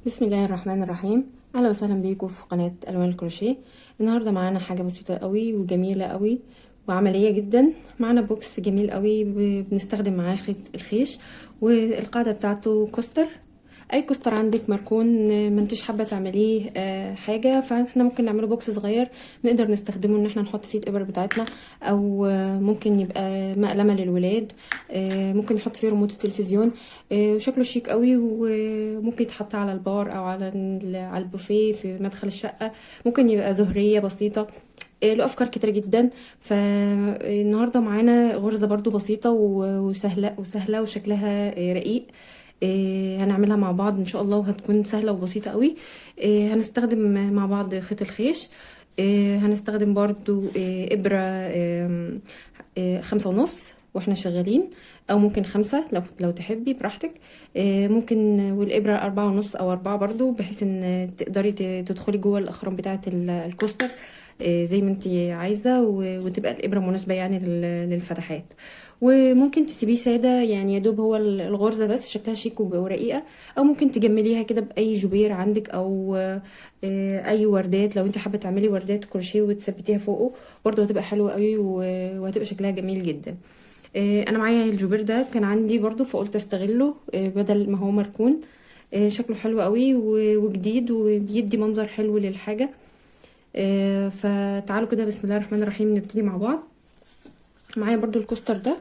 بسم الله الرحمن الرحيم. اهلا وسهلا بيكم في قناة الوان الكروشيه. النهارده معانا حاجة بسيطة قوي وجميلة قوي وعملية جدا. معانا box جميل قوي بنستخدم معاه خيط الخيش، والقاعدة بتاعته coaster. اي coaster عندك مركون ما انتش حابة تعمليه حاجة، فاحنا ممكن نعمله box صغير نقدر نستخدمه ان احنا نحط فيه الابر بتاعتنا، او ممكن يبقى مقلمه للولاد، ممكن نحط فيه ريموت التلفزيون، وشكله شيك قوي، وممكن يتحط على البار او على البوفيه في مدخل الشقة. ممكن يبقى زهريه بسيطة، له افكار كتيرة جدا. فالنهارده معانا غرزه برضو بسيطة وسهلة وشكلها رقيق، هنعملها مع بعض ان شاء الله، وهتكون سهلة وبسيطة قوي. هنستخدم مع بعض خيط الخيش، هنستخدم برضو ابره 5.5 واحنا شغالين، او ممكن 5 لو تحبي براحتك. ممكن والابره 4.5 او 4 برضو، بحيث ان تقدري تدخلي جوه الاخرام بتاعه ال coaster زي ما انت عايزه، وتبقى الابره مناسبة يعني للفتحات. وممكن تسيبيه ساده، يعني يا دوب هو الغرزه بس شكلها شيك ورقيقه، او ممكن تجمليها كده باي جوبير عندك، او اي وردات لو انت حابة تعملي وردات كروشيه وتثبتيها فوقه برضو هتبقى حلوة قوي وهتبقى شكلها جميل جدا. انا معايا الجوبير ده كان عندي برضو، فقلت استغله بدل ما هو مركون. شكله حلو قوي وجديد وبيدي منظر حلو للحاجة. فتعالوا كده بسم الله الرحمن الرحيم نبتدي مع بعض. معايا برضو ال coaster ده،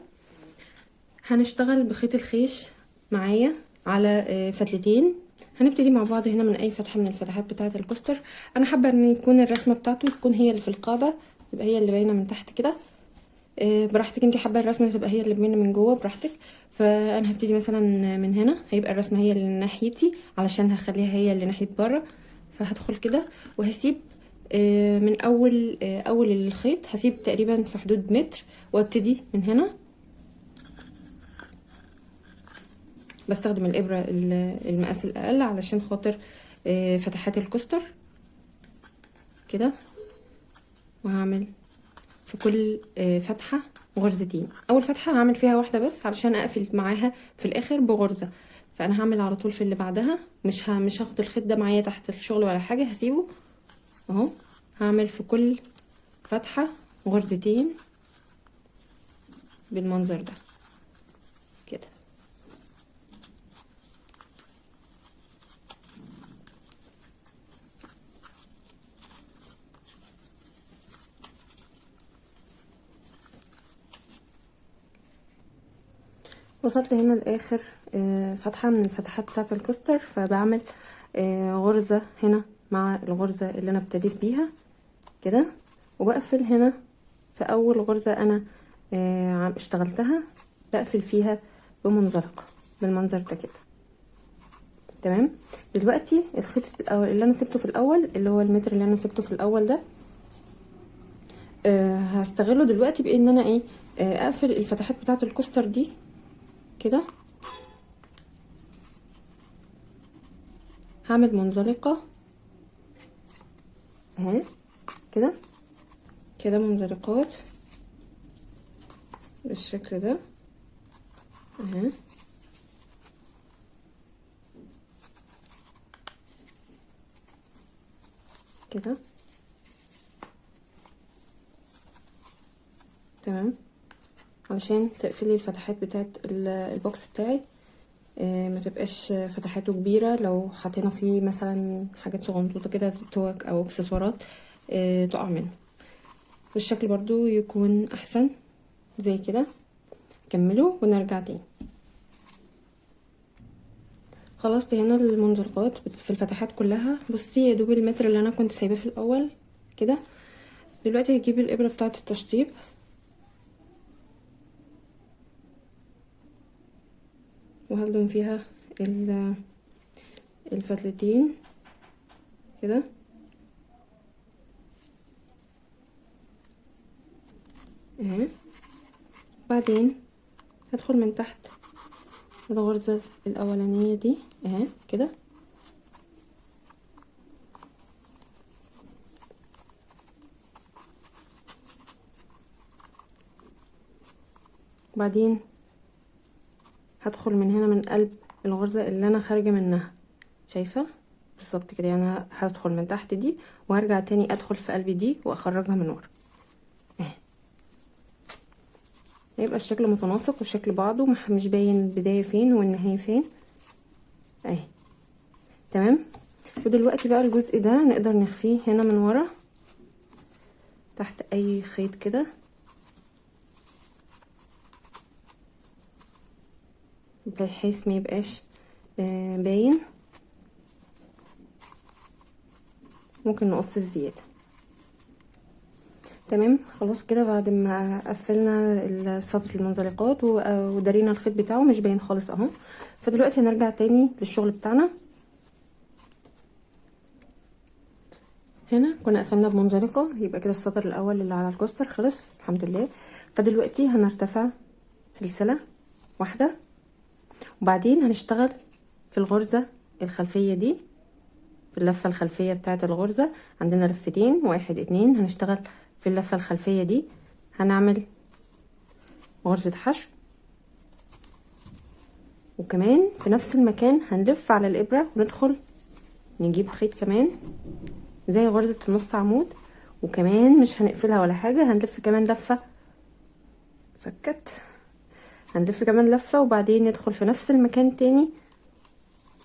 هنشتغل بخيط الخيش معايا على فتلتين. هنبتدي مع بعض هنا من اي فتحه من الفتحات بتاعه ال coaster. انا حابة ان يكون الرسمة بتاعته تكون هي اللي في القاعدة، تبقى هي اللي باينة من تحت كده. براحتك، انت حابة الرسمة تبقى هي اللي باينة من جوه براحتك. فانا هبتدي مثلا من هنا، هيبقى الرسمة هي اللي ناحيتي علشان هخليها هي اللي ناحية بره. فهدخل كده وهسيب من اول الخيط، هسيب تقريبا في حدود متر، وابتدي من هنا. بستخدم الابره المقاس الاقل علشان خاطر فتحات الكوستر كده، وهعمل في كل فتحه غرزتين. اول فتحه هعمل فيها واحدة بس علشان اقفل معاها في الاخر بغرزه، فانا هعمل على طول في اللي بعدها، مش هاخد الخيط ده معايا تحت الشغل ولا حاجة، هسيبه اهو. هعمل في كل فتحه غرزتين بالمنظر ده كده. وصلت هنا لاخر فتحه من الفتحات بتاعه الكوستر، فبعمل غرزه هنا مع الغرزه اللي انا ابتديت بيها كده، وبقفل هنا في اول غرزه انا اشتغلتها، بقفل فيها بمنزلقه بالمنظر ده كده. تمام. دلوقتي الخيط الاول اللي انا سبته في الاول، اللي هو المتر اللي انا سبته في الاول ده، هستغله دلوقتي بان انا اقفل الفتحات بتاعه الكوستر دي كده. هعمل منزلقه اهي كده كده، منزلقات بالشكل ده اهي. كده تمام، علشان تقفلي الفتحات بتاعت ال box بتاعي، ما تبقاش فتحاته كبيرة. لو حطينا فيه مثلا حاجات صغنطوطه كده، توك او اكسسوارات، تقع منه، والشكل برضو يكون احسن زي كده. كملوا ونرجع تاني. خلصت هنا المنزلقات في الفتحات كلها. بصي يا دوب المتر اللي انا كنت سايباه في الاول كده. دلوقتي هجيب الابره بتاعه التشطيب، وهلضم فيها الفتلتين كده. اهي. بعدين هدخل من تحت الغرزة الأولانية دي اهي كده، بعدين هدخل من هنا من قلب الغرزة اللي انا خارجة منها، شايفة؟ بالظبط كده. يعني هدخل من تحت دي وهرجع تاني ادخل في قلب دي واخرجها من ورا اهي. يبقى الشكل متناسق والشكل بعضه، مش باين البداية فين والنهاية فين اهي. تمام. ودلوقتي بقى الجزء ده نقدر نخفيه هنا من ورا تحت اي خيط كده، بحيث ما يبقاش باين. ممكن نقص الزيادة. تمام. خلاص كده بعد ما قفلنا السطر المنزلقات ودارينا الخيط بتاعه مش باين خالص اهو. فدلوقتي هنرجع تاني للشغل بتاعنا. هنا كنا قفلنا بمنزلقة، يبقى كده السطر الاول اللي على الكوستر خلص الحمد لله. فدلوقتي هنرتفع سلسلة واحدة، وبعدين هنشتغل في الغرزة الخلفية دي، في اللفة الخلفية بتاعة الغرزة. عندنا لفتين، 1 2، هنشتغل في اللفة الخلفية دي، هنعمل غرزة حشو، وكمان في نفس المكان هنلف على الإبرة وندخل نجيب خيط كمان زي غرزة النص عمود، وكمان مش هنقفلها ولا حاجة، هنلف كمان لفة فكت، هنلف كمان لفة، وبعدين ندخل في نفس المكان تاني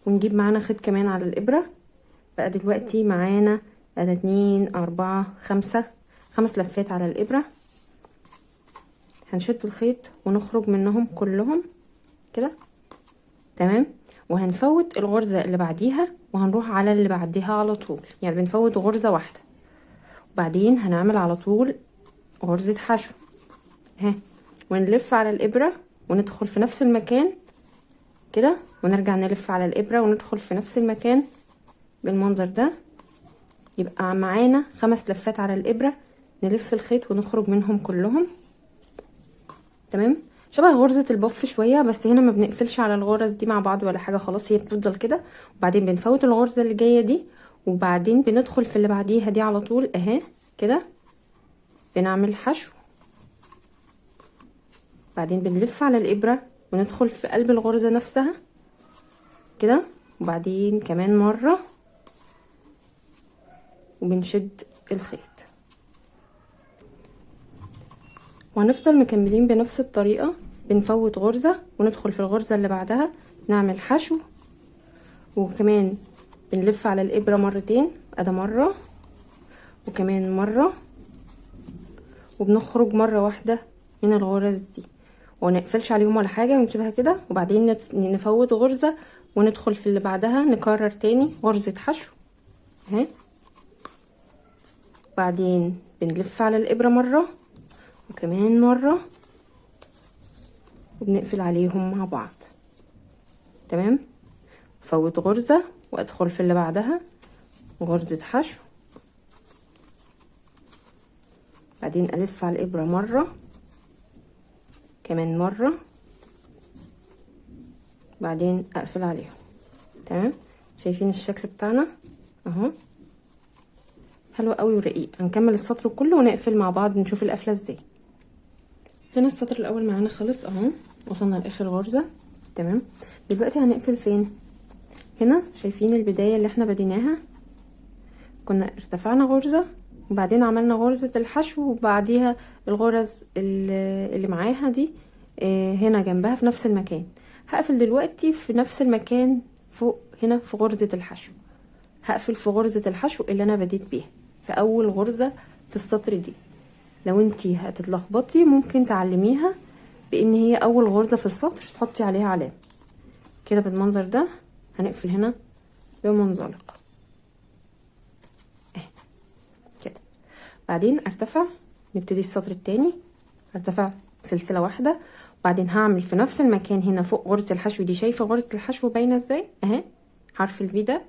ونجيب معانا خيط كمان على الإبرة. بقى دلوقتي معانا 3 2 4 5، 5 لفات على الإبرة. هنشد الخيط ونخرج منهم كلهم كده. تمام. وهنفوت الغرزة اللي بعديها وهنروح على اللي بعديها على طول، يعني بنفوت غرزة واحدة وبعدين هنعمل على طول غرزة حشو ها، ونلف على الإبرة وندخل في نفس المكان كده، ونرجع نلف على الإبرة وندخل في نفس المكان بالمنظر ده. يبقى معانا 5 لفات على الإبرة، نلف الخيط ونخرج منهم كلهم. تمام. شبه غرزة البف شوية، بس هنا ما بنقفلش على الغرز دي مع بعض ولا حاجة، خلاص هي بتفضل كده. وبعدين بنفوت الغرزة اللي جاية دي، وبعدين بندخل في اللي بعديها دي على طول اهي كده، بنعمل حشو، بعدين بنلف على الإبرة وندخل في قلب الغرزة نفسها كده، وبعدين كمان مرة وبنشد الخيط. وهنفضل مكملين بنفس الطريقة، بنفوت غرزة وندخل في الغرزة اللي بعدها نعمل حشو، وكمان بنلف على الإبرة مرتين، ادي مرة وكمان مرة، وبنخرج مرة واحدة من الغرز دي، ونقفلش عليهم ولا حاجة ونسيبها كده. وبعدين نفوت غرزة وندخل في اللي بعدها، نكرر تاني غرزة حشو اهي، بعدين بنلف على الإبرة مرة وكمان مرة، وبنقفل عليهم مع بعض. تمام. فوت غرزة وادخل في اللي بعدها غرزة حشو، بعدين الف على الإبرة مرة كمان مرة، بعدين اقفل عليهم. تمام. شايفين الشكل بتاعنا اهو، حلو قوي ورقيق. هنكمل السطر كله ونقفل مع بعض نشوف القفله ازاي. هنا السطر الاول معانا خلص اهو، وصلنا لاخر غرزه. تمام. دلوقتي هنقفل فين؟ هنا شايفين البداية اللي احنا بديناها، كنا ارتفعنا غرزه وبعدين عملنا غرزه الحشو، وبعديها الغرز اللي معاها دي هنا جنبها في نفس المكان. هقفل دلوقتي في نفس المكان فوق هنا في غرزه الحشو، هقفل في غرزه الحشو اللي انا بديت بيها في اول غرزه في السطر دي. لو انتي هتتلخبطي ممكن تعلميها بان هي اول غرزه في السطر تحطي عليها علامة كده بالمنظر ده. هنقفل هنا بمنزلق اهي كده، بعدين ارتفع، نبتدي السطر التاني، ارتفع سلسلة واحدة، وبعدين هعمل في نفس المكان هنا فوق غرزه الحشو دي. شايفه غرزه الحشو باينة ازاي اهي، حرف الفي ده.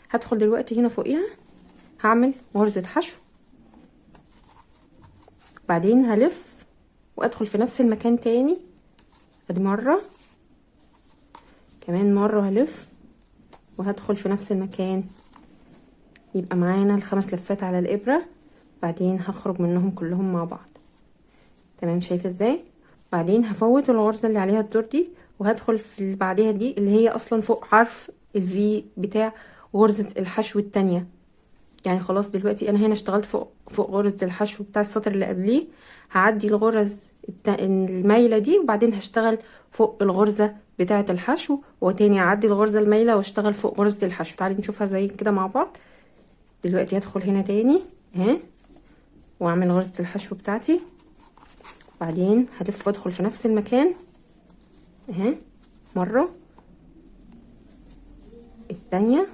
هدخل دلوقتي هنا فوقيها هعمل غرزه حشو، بعدين هلف وادخل في نفس المكان تاني، ادي مرة كمان مرة هلف وهدخل في نفس المكان. يبقى معانا الخمس لفات على الابره، بعدين هخرج منهم كلهم مع بعض. تمام. شايفه ازاي؟ بعدين هفوت الغرزه اللي عليها الدور دي وهدخل في اللي بعديها دي اللي هي اصلا فوق حرف الفي بتاع غرزة الحشو التانية. يعني خلاص دلوقتي انا هنا اشتغلت فوق غرزة الحشو بتاع السطر اللي قبليه، هعدي الغرز المايلة دي، وبعدين هشتغل فوق الغرزة بتاعة الحشو، وتاني اعدي الغرزة المايلة واشتغل فوق غرزة الحشو. تعالي نشوفها زي كده مع بعض. دلوقتي هدخل هنا تاني اهي واعمل غرزة الحشو بتاعتي، بعدين هلف وادخل في نفس المكان اهي مرة التانية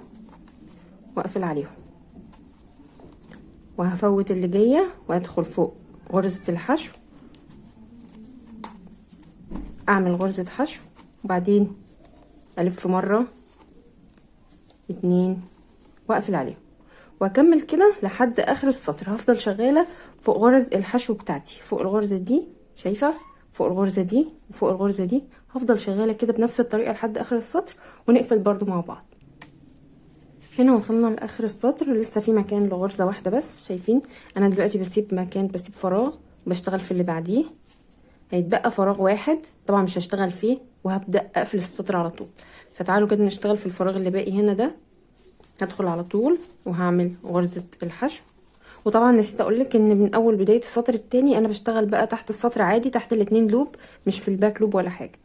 واقفل عليهم، وهفوت اللي جاية وادخل فوق غرزة الحشو، اعمل غرزة حشو، وبعدين الف مرة 2 واقفل عليهم، واكمل كده لحد اخر السطر. هفضل شغالة فوق غرز الحشو بتاعتي، فوق الغرزة دي شايفة، فوق الغرزة دي وفوق الغرزة دي، هفضل شغالة كده بنفس الطريقة لحد اخر السطر، ونقفل برضو مع بعض. هنا وصلنا لاخر السطر، لسه في مكان لغرزة واحدة بس. شايفين انا دلوقتي بسيب مكان، بسيب فراغ، بشتغل في اللي بعديه، هيتبقى فراغ واحد طبعا مش هشتغل فيه، وهبدأ اقفل السطر على طول. فتعالوا كده نشتغل في الفراغ اللي باقي هنا ده. هدخل على طول وهعمل غرزة الحشو. وطبعا نسيت اقولك ان من اول بداية السطر التاني انا بشتغل بقى تحت السطر عادي، تحت الاتنين loop، مش في ال back loop ولا حاجة.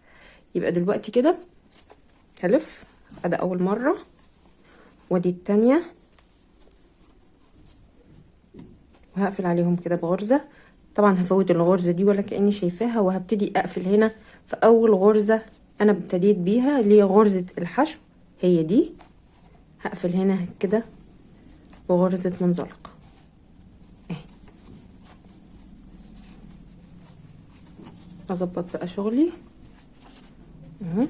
يبقى دلوقتي كده هلف، ادي اول مرة وادي التانية، وهقفل عليهم كده بغرزة. طبعا هفوت الغرزة دي ولا كأني شايفاها، وهبتدي اقفل هنا في اول غرزة انا ابتديت بيها اللي هي غرزة الحشو، هي دي. هقفل هنا كده بغرزة منزلقة اهي. اظبط بقى شغلي اهو.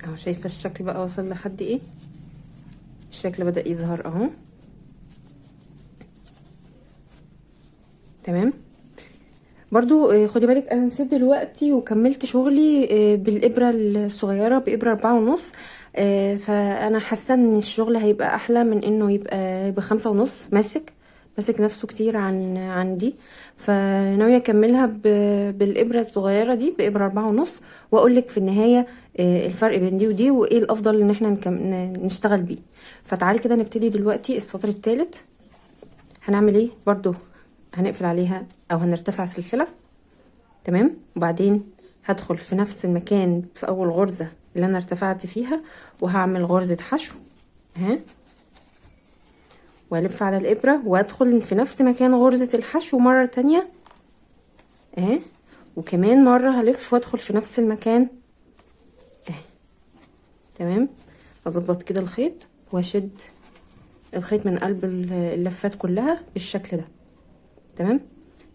اهو شايفة الشكل بقى وصل لحد ايه، الشكل بدأ يظهر اهو. تمام. برضو خدي بالك انا نسيت دلوقتي وكملت شغلي بالابره الصغيرة، بابره 4.5، فانا حاسه ان الشغل هيبقى احلى من انه يبقى ب5.5، ماسك نفسه كتير عن دي. فناويه اكملها بالابره الصغيرة دي، بابره 4.5، واقول لك في النهاية الفرق بين دي ودي وايه الافضل ان احنا نشتغل بيه. فتعالي كده نبتدي دلوقتي السطر الثالث. هنعمل ايه؟ برضو هنقفل عليها او هنرتفع سلسلة. تمام. وبعدين هدخل في نفس المكان في اول غرزة اللي انا ارتفعت فيها، وهعمل غرزة حشو اهي، والف على الابرة وادخل في نفس مكان غرزة الحشو مرة تانية اهي، وكمان مرة هلف وادخل في نفس المكان اهي. تمام. اظبط كده الخيط واشد الخيط من قلب اللفات كلها بالشكل ده. تمام.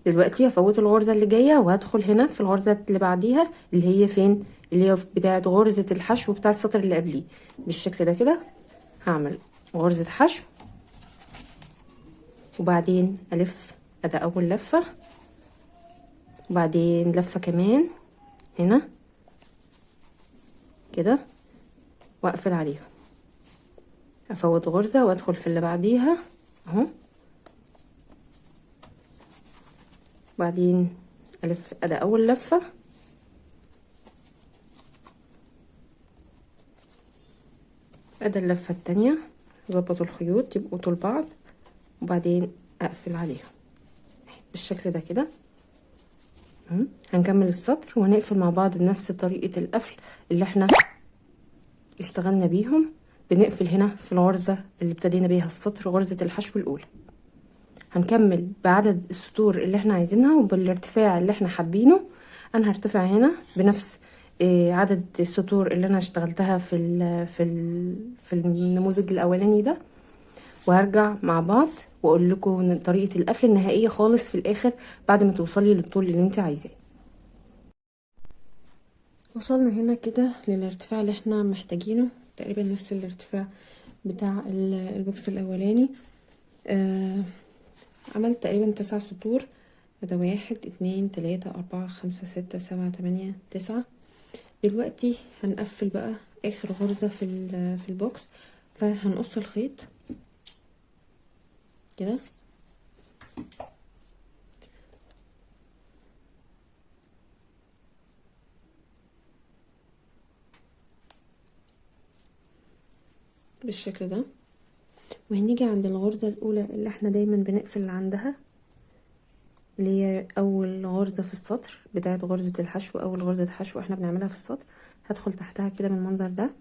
دلوقتي هفوت الغرزة اللي جاية وهدخل هنا في الغرزة اللي بعديها اللي هي فين، اللي هي بتاعة غرزة الحشو بتاع السطر اللي قبليه بالشكل ده كده. هعمل غرزة حشو وبعدين الف، ادي اول لفة، وبعدين لفة كمان هنا كده، واقفل عليهم. افوت غرزة وادخل في اللي بعديها اهو، بعدين الف، ادي اول لفة، ادي اللفة التانية، اظبط الخيوط يبقوا طول بعض، وبعدين اقفل عليهم بالشكل ده كده. هنكمل السطر وهنقفل مع بعض بنفس طريقة القفل اللي احنا اشتغلنا بيهم. بنقفل هنا في الغرزة اللي ابتدينا بيها السطر، غرزة الحشو الأولى. هنكمل بعدد السطور اللي احنا عايزينها وبالارتفاع اللي احنا حابينه. انا هرتفع هنا بنفس عدد السطور اللي انا اشتغلتها في النموذج الاولاني ده، وهرجع مع بعض واقول لكم طريقة القفل النهائية خالص في الاخر بعد ما توصلي للطول اللي انت عايزاه. وصلنا هنا كده للارتفاع اللي احنا محتاجينه، تقريبا نفس الارتفاع بتاع ال box الاولاني. عملت تقريبا 9 سطور، ده 1 2 3 4 5 6 7 8 9. دلوقتي هنقفل بقى اخر غرزة في ال box، فهنقص الخيط كده بالشكل ده. وهنيجي عند الغرزة الأولى اللي احنا دايما بنقفل عندها، اللي هي أول غرزة في السطر بتاعت غرزة الحشو، أول غرزة حشو احنا بنعملها في السطر. هدخل تحتها كده بالمنظر ده،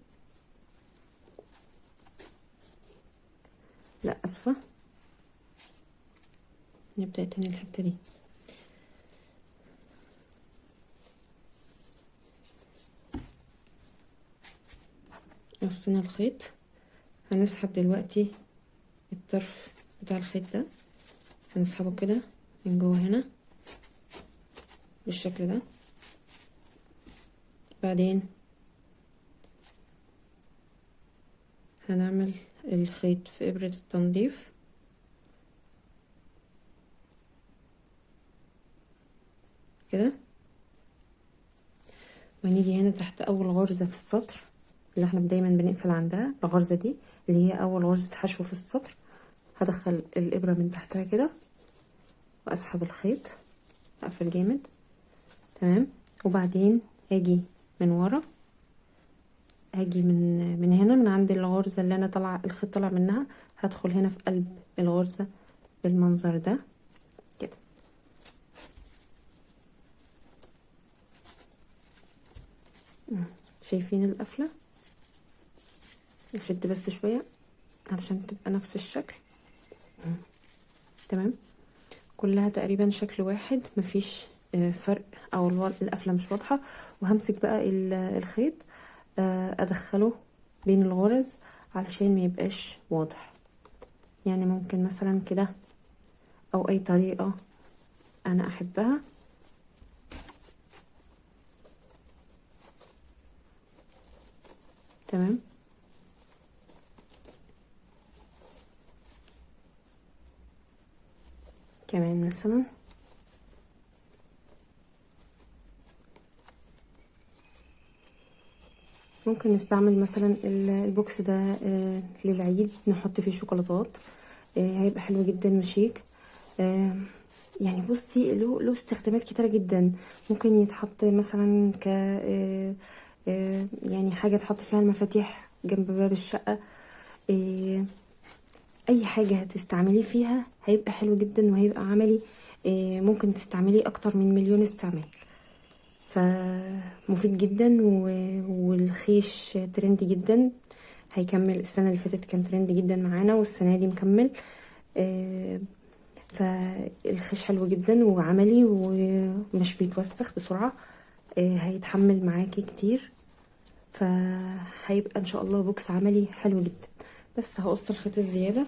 لا أسفة، نبدأ تاني الحتة دي. قصينا الخيط، هنسحب دلوقتي الطرف بتاع الخيط ده، هنسحبه كده من جوه هنا بالشكل ده. بعدين هنعمل الخيط في إبرة التنظيف كده، ونيجي هنا تحت أول غرزة في السطر اللي احنا دايما بنقفل عندها، الغرزة دي اللي هي أول غرزة حشو في السطر، هدخل الإبرة من تحتها كده وأسحب الخيط، أقفل جامد. تمام. وبعدين هاجي من ورا، هاجي من هنا من عند الغرزة اللي أنا طلع الخيط طلع منها، هدخل هنا في قلب الغرزة بالمنظر ده كده. شايفين القفلة؟ نشد بس شوية علشان تبقى نفس الشكل. تمام. كلها تقريبا شكل واحد، مفيش فرق، او القفلة مش واضحة. وهمسك بقى الخيط، ادخله بين الغرز علشان ما يبقاش واضح. يعني ممكن مثلا كده او اي طريقة انا احبها. تمام. كمان مثلا ممكن نستعمل مثلا ال box ده للعيد، نحط فيه شوكولاتات، هيبقى حلو جدا وشيك. يعني بصي له استخدامات كتيرة جدا. ممكن يتحط مثلا ك يعني حاجة تحط فيها المفاتيح جنب باب الشقة. اي حاجة هتستعمليه فيها هيبقى حلو جدا وهيبقى عملي. ممكن تستعمليه اكتر من مليون استعمال، فمفيد جدا. والخيش ترند جدا، هيكمل. السنة اللي فاتت كان ترند جدا معانا والسنة دي مكمل. فالخيش حلو جدا وعملي ومش بيتوسخ بسرعة، هيتحمل معاكي كتير، فهيبقى ان شاء الله box عملي حلو جدا. بس هقص الخيط الزيادة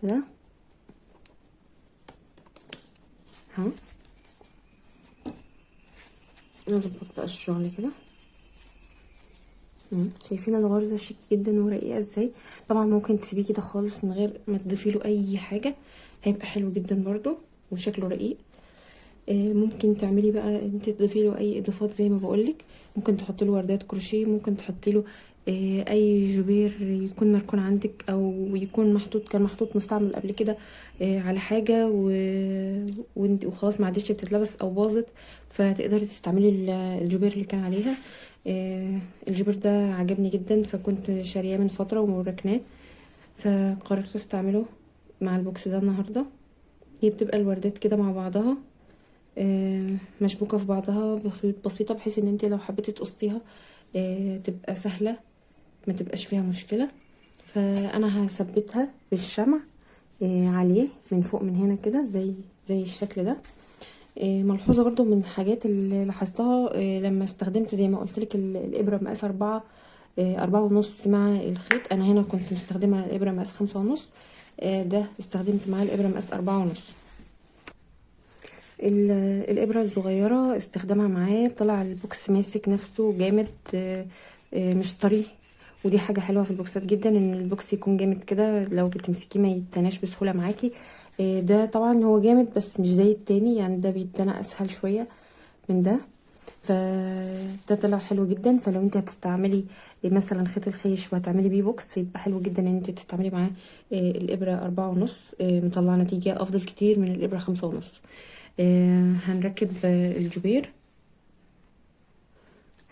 كده، ها نظبط بقى الشغل كده. شايفين الغرزة شيك جدا ورقيقة ازاي؟ طبعا ممكن تسيبيه كده خالص من غير ما تضيفي له اي حاجة، هيبقى حلو جدا برضو وشكله رقيق. ممكن تعملي بقى انت تضيفي له اي اضافات زي ما بقولك. ممكن تحطي له وردات كروشيه، ممكن تحطي له اي جوبير يكون مركون عندك او يكون محطوط، كان محطوط مستعمل قبل كده على حاجة وخلاص ما عادتش بتتلبس او باظت، فتقدري تستعملي الجوبير اللي كان عليها. الجوبير ده عجبني جدا، فكنت شارياه من فترة وركناه، فقررت استعمله مع ال box ده النهارده. هي بتبقى الوردات كده مع بعضها، مشبوكة في بعضها بخيوط بسيطة، بحيث ان انت لو حبيتي تقصيها تبقى سهلة، ما تبقاش فيها مشكلة. فانا هثبتها بالشمع عليه من فوق من هنا كده زي الشكل ده. ملحوظة برضو من الحاجات اللي لاحظتها، لما استخدمت زي ما قلت لك الابرة مقاس 4.5 مع الخيط. انا هنا كنت مستخدمة الابرة مقاس 5.5، ده استخدمت معاه الابرة مقاس 4.5. الابرة الصغيرة استخدامها معاه طلع ال box ماسك نفسه جامد، مش طري، ودي حاجة حلوة في البوكسات جدا، ان ال box يكون جامد كده، لو بتمسكيه ما يتناش بسهولة معاكي. ده طبعا هو جامد بس مش زي التاني، يعني ده بيتنى اسهل شوية من ده، فده طلع حلو جدا. فلو انت هتستعملي مثلا خيط الخيش وهتعملي بيه box، يبقى حلو جدا ان انت تستعملي معاه الابرة 4.5، مطلع نتيجة افضل كتير من الابرة 5.5. هنركب الجوبير.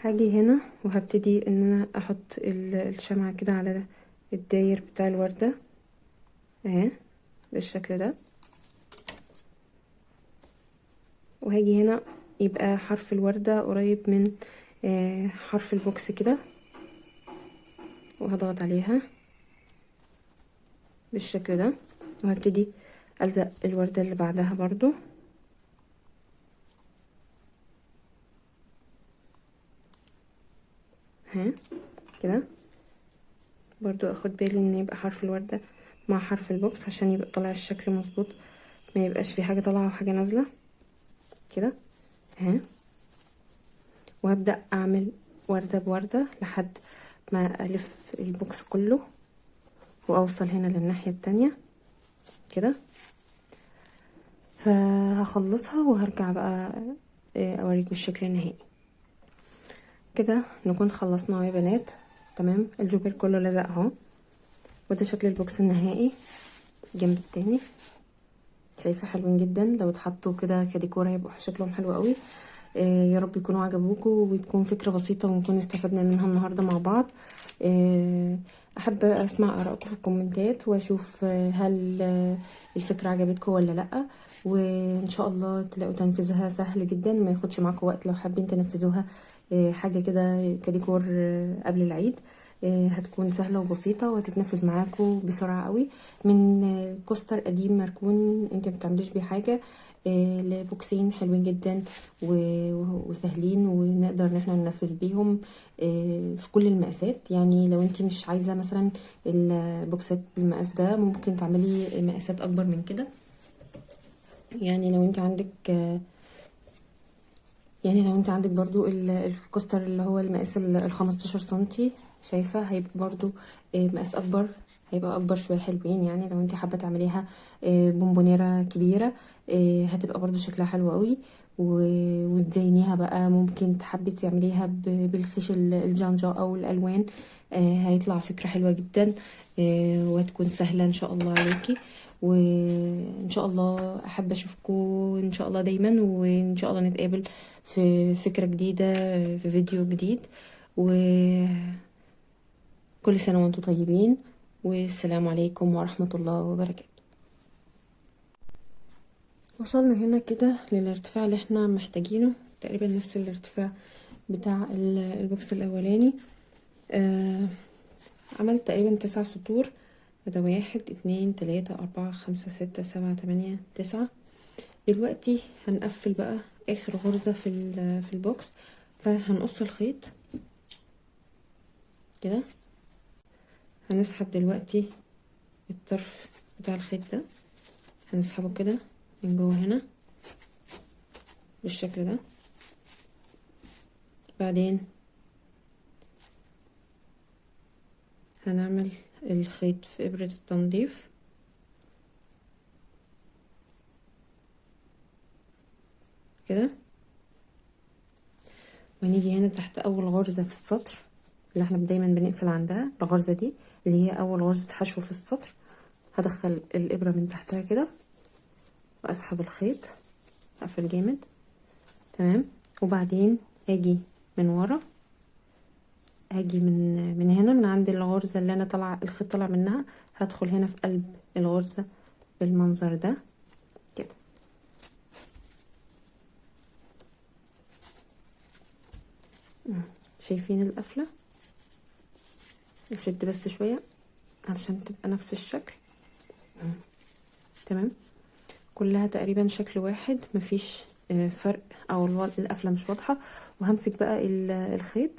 هاجي هنا وهبتدي ان انا احط الشمعة كده على الداير بتاع الوردة اهي بالشكل ده، وهاجي هنا يبقى حرف الوردة قريب من حرف ال box كده، وهضغط عليها بالشكل ده، وهبتدي ألزق الوردة اللي بعدها برضو. ها كده برضو اخد بالي ان يبقى حرف الوردة مع حرف ال box عشان يبقى طالع الشكل مظبوط، ما يبقاش في حاجة طالعة وحاجة نازلة كده. ها وهبدأ اعمل وردة بوردة لحد ما الف ال box كله واوصل هنا للناحية التانية كده. فهخلصها وهرجع بقى اوريكم الشكل النهائي. كده نكون خلصنا يا بنات. تمام، الجوبير كله لزق اهو، وده شكل ال box النهائي جنب التاني. شايفه حلوين جدا، لو اتحطوا كده كديكور هيبقوا شكلهم حلو قوي. يا رب يكونوا عجبوكم وتكون فكرة بسيطة ونكون استفدنا منها النهارده مع بعض. احب اسمع ارائكم في الكومنتات واشوف هل الفكرة عجبتكم ولا لا، وان شاء الله تلاقوا تنفيذها سهل جدا، ما ياخدش معاكم وقت. لو حابين تنفذوها حاجة كده كديكور قبل العيد، هتكون سهلة وبسيطة وهتتنفذ معاكم بسرعة قوي. من coaster قديم مركون انت ما بتعمليش بيه حاجة، لبوكسين حلوين جدا وسهلين ونقدر ان احنا ننفذ بيهم في كل المقاسات. يعني لو انت مش عايزه مثلا البوكسات بالمقاس ده ممكن تعملي مقاسات اكبر من كده. يعني لو انت عندك برضو ال coaster اللي هو المقاس 15 سنتي، شايفة هيبقى برضو مقاس اكبر، هيبقى اكبر شوية حلوين. يعني لو انت حابة تعمليها بونبونيرة كبيرة، هتبقى برضو شكلها حلو قوي. وتزينيها بقى، ممكن تحبي تعمليها بالخيش الجانجا او الالوان، هيطلع فكرة حلوة جدا، وهتكون سهلة ان شاء الله عليكي. وان شاء الله احب اشوفكم ان شاء الله دايما، وان شاء الله نتقابل في فكرة جديدة في فيديو جديد. وكل سنة وانتم طيبين، والسلام عليكم ورحمة الله وبركاته. وصلنا هنا كده للارتفاع اللي احنا محتاجينه، تقريبا نفس الارتفاع بتاع ال box الاولاني. عملت تقريبا 9 سطور، ده 1 2 3 4 5 6 7 8 9. دلوقتي هنقفل بقى اخر غرزة في ال box، فهنقص الخيط كده. هنسحب دلوقتي الطرف بتاع الخيط ده، هنسحبه كده من جوه هنا بالشكل ده. بعدين هنعمل الخيط في إبرة التنظيف كده، ونيجي هنا تحت أول غرزة في السطر اللي احنا دايما بنقفل عندها، الغرزة دي اللي هي أول غرزة حشو في السطر، هدخل الإبرة من تحتها كده وأسحب الخيط، أقفل جامد. تمام. وبعدين هاجي من ورا، هاجي من هنا من عند الغرزة اللي أنا طالعة الخيط طالع منها، هدخل هنا في قلب الغرزة بالمنظر ده كده. شايفين القفلة؟ نشد بس شوية علشان تبقى نفس الشكل. تمام، كلها تقريبا شكل واحد، مفيش فرق او القفلة مش واضحة. وهمسك بقى الخيط،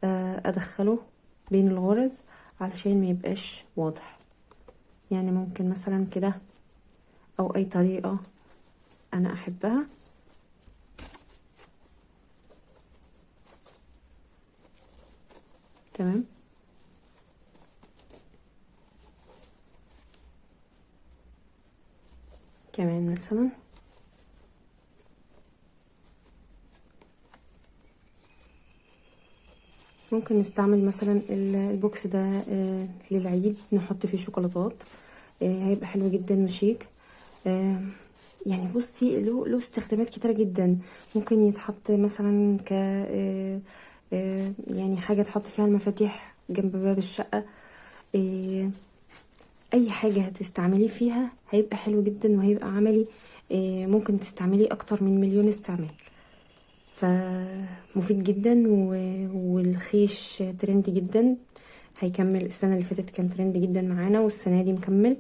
ادخله بين الغرز علشان ما يبقاش واضح. يعني ممكن مثلا كده او اي طريقة انا احبها. تمام. كمان مثلا ممكن نستعمل مثلا ال box ده للعيد، نحط فيه شوكولاتات، هيبقى حلو جدا وشيك. يعني بصي له استخدامات كتيرة جدا. ممكن يتحط مثلا ك يعني حاجة تحط فيها المفاتيح جنب باب الشقة، اي حاجة هتستعمليه فيها هيبقى حلو جدا وهيبقى عملي. ممكن تستعمليه اكتر من مليون استعمال، فمفيد جدا. والخيش ترند جدا، هيكمل. السنة اللي فاتت كان ترند جدا معانا والسنة دي مكمل.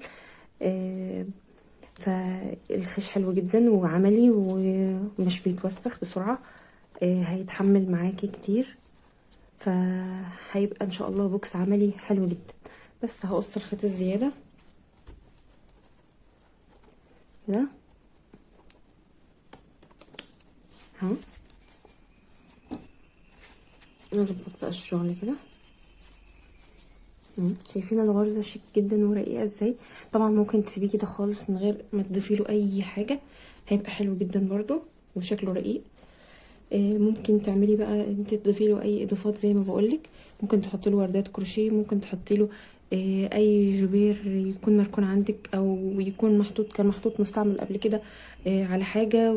فالخيش حلو جدا وعملي ومش بيتوسخ بسرعة، هيتحمل معاكي كتير، فهيبقى ان شاء الله box عملي حلو جدا. بس هقص الخيط الزيادة كده اهو، نظبط بقى الشغل كده. شايفين الغرزة شيك جدا ورقيقة ازاي. طبعا ممكن تسيبيه كده خالص من غير ما تضيفي له اي حاجة، هيبقى حلو جدا برضو وشكله رقيق. ممكن تعملي بقى انت تضيفي له اي اضافات زي ما بقولك، ممكن تحطي له وردات كروشيه، ممكن تحطي له اي جوبير يكون مركون عندك او يكون محطوط، كان محطوط مستعمل قبل كده على حاجة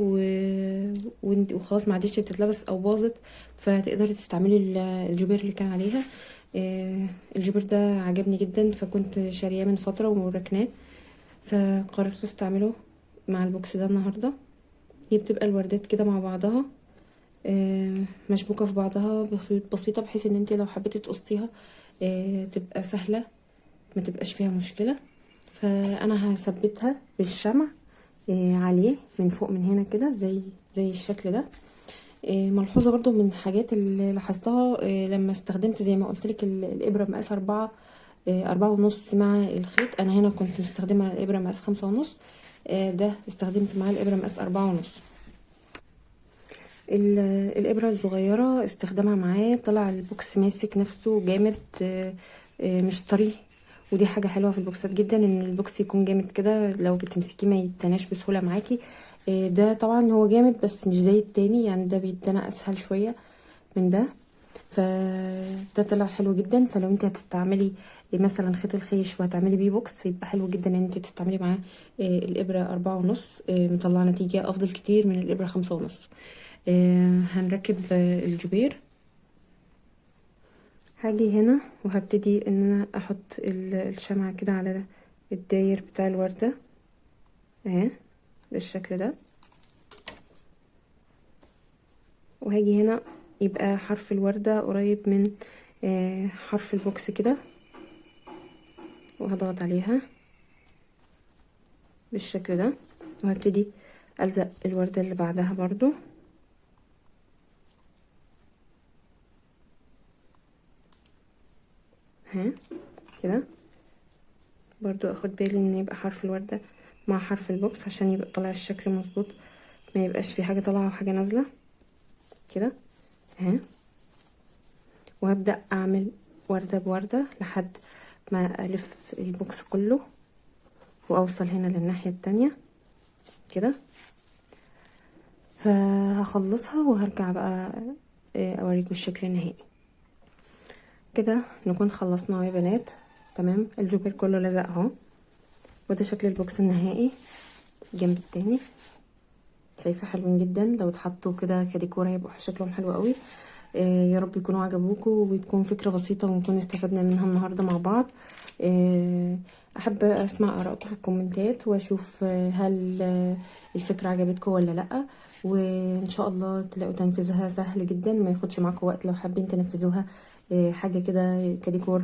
وخلاص ما عادش بتتلبس او باظت، فتقدري تستعملي الجوبير اللي كان عليها. الجوبير ده عجبني جدا فكنت شارياه من فترة وركناه، فقررت استعمله مع ال box ده النهارده. هي بتبقى الوردات كده مع بعضها، مشبوكة في بعضها بخيوط بسيطة، بحيث ان انت لو حبيتي تقصيها تبقى سهلة ما تبقاش فيها مشكلة. فانا هثبتها بالشمع عليه من فوق من هنا كده زي الشكل ده. ملحوظة برضو من الحاجات اللي لاحظتها، لما استخدمت زي ما قلت لك الابرة مقاس 4.5 مع الخيط. انا هنا كنت مستخدمة الابرة مقاس 5.5، ده استخدمت معاه الابرة مقاس 4.5. الابرة الصغيرة استخدامها معاه طلع ال box ماسك نفسه جامد، مش طري، ودي حاجة حلوة في البوكسات جدا ان ال box يكون جامد كده، لو بتمسكيه ما يتناش بسهولة معاكي. ده طبعا هو جامد بس مش زي التاني، يعني ده بيتنى اسهل شوية من ده، فده طلع حلو جدا. فلو انت هتستعملي مثلا خيط الخيش وهتعملي بيه box يبقى حلو جدا ان انت تستعملي معاه الابرة 4.5، مطلعة نتيجة افضل كتير من الابرة 5.5. هنركب الجوبير. هاجي هنا وهبتدي ان انا احط الشمعة كده على الداير بتاع الوردة اهي بالشكل ده، وهاجي هنا يبقى حرف الوردة قريب من حرف ال box كده، وهضغط عليها بالشكل ده، وهبتدي ألزق الوردة اللي بعدها برضو. ها كده برضو اخد بالي ان يبقى حرف الوردة مع حرف ال box عشان يبقى طالع الشكل مظبوط، ما يبقاش في حاجة طالعة وحاجة نازلة كده. ها وهبدأ اعمل وردة بوردة لحد ما الف ال box كله واوصل هنا للناحية التانية كده. فهخلصها وهرجع بقى اوريكم الشكل النهائي. كده نكون خلصنا يا بنات. تمام، الجوبير كله لزق اهو، وده شكل ال box النهائي جنب التاني. شايفه حلوين جدا، لو اتحطوا كده كديكور هيبقوا شكلهم حلو قوي. يا رب يكونوا عجبوكم وتكون فكرة بسيطة ونكون استفدنا منها النهارده مع بعض. احب اسمع ارائكم في الكومنتات واشوف هل الفكرة عجبتكم ولا لا، وان شاء الله تلاقوا تنفيذها سهل جدا، ما ياخدش معاكم وقت. لو حابين تنفذوها حاجة كده كديكور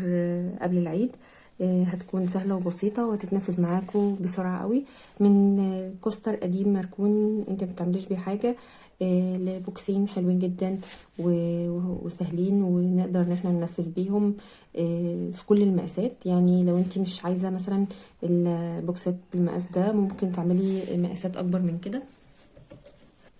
قبل العيد، هتكون سهلة وبسيطة وهتتنفذ معاكم بسرعة قوي. من coaster قديم مركون انت ما بتعمليش بيه حاجة، لبوكسين حلوين جدا وسهلين ونقدر ان احنا ننفذ بيهم في كل المقاسات. يعني لو انت مش عايزه مثلا البوكسات بالمقاس ده ممكن تعملي مقاسات اكبر من كده.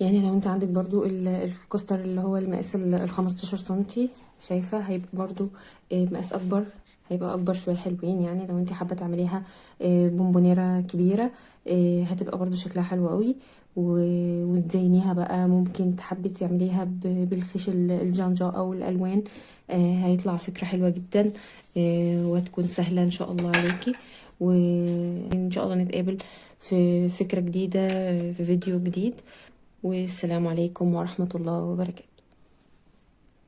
يعني لو انت عندك برضو ال coaster اللي هو المقاس 15 سنتي، شايفه هيبقى برضو مقاس اكبر، هيبقى اكبر شوية حلوين. يعني لو انت حابة تعمليها بونبونيره كبيرة، هتبقى برضو شكلها حلو قوي. وتزينيها بقى، ممكن تحبي تعمليها بالخيش الجانجا او الالوان، هيطلع فكرة حلوة جدا، وهتكون سهلة ان شاء الله عليكي. وان شاء الله نتقابل في فكرة جديدة في فيديو جديد، والسلام عليكم ورحمة الله وبركاته.